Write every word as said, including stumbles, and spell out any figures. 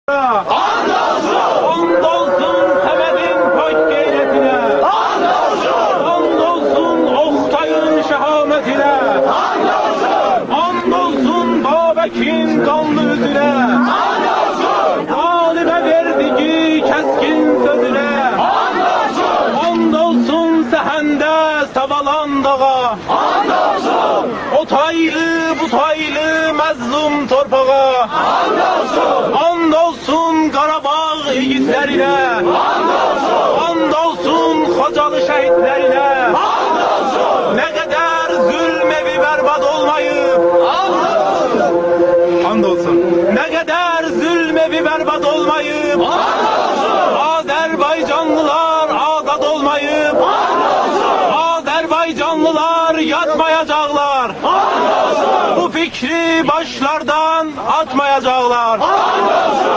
آند اولسون! آند اولسون صمدین پاک غیرتینه! آند اولسون! آند اولسون اوقتایین شهامتینه! آند اولسون! آند اولسون بابکین قانلی اوزونه! آند اولسون! غالبه وئردیگی کسکین سؤزونه! آند اولسون! آند اولسون سهنده ساوالان داغا! آند اولسون! او تایلی، بو تایلی مظلوم تورپاغا! آند اولسون! آند اولسون قاراباغ ایگیدلرینه! آند اولسون! آند اولسون خوجالی شهیدلرینه! آند اولسون! نه قدر ظلم ائوی برباد اولماییب! آند اولسون! آند اولسون! نه قدر ظلم ائوی برباد اولماییب! آند اولسون! آذربایجانلیلار آزاد اولماییب! آند اولسون! آذربایجانلیلار یاتمایاجاقلار! آند اولسون! بو فیکری باشلاردان آتمایاجاقلار! آند اولسون!